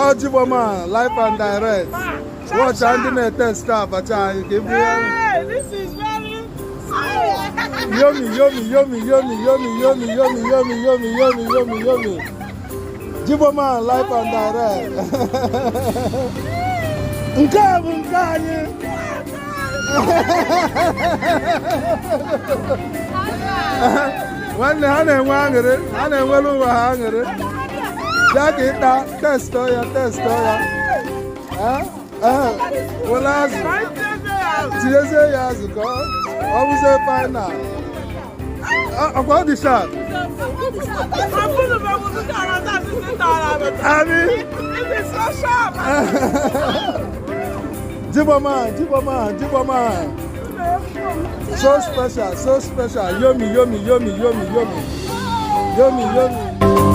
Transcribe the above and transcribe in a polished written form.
Ọ Jigbo Man live and direct. Watch ndị na-etest abacha anyị ka ibu ya. Hey, this is very Yummy, yummy, yummy, yummy, yummy, yummy, yummy, yummy, yummy, yummy, yummy, yummy. Jigbo Man live and direct. Nke a bụ nke anyị. Nwanne, ha na-enwe aṅụrị, ha na-enwere ụwa ha aṅụrị. Bịa ka ịta, testọ ya, testọ ya. Eh? Eh, were azụ tinyezie ya azụ ka ọ bụzie final. Ọkwa ọ dị sharp. Abi. It is so sharp. Jigbo Man, Jigbo Man, Jigbo Man. So special, so special. Yummy, yummy, yummy, yummy, yummy. Yummy, yummy.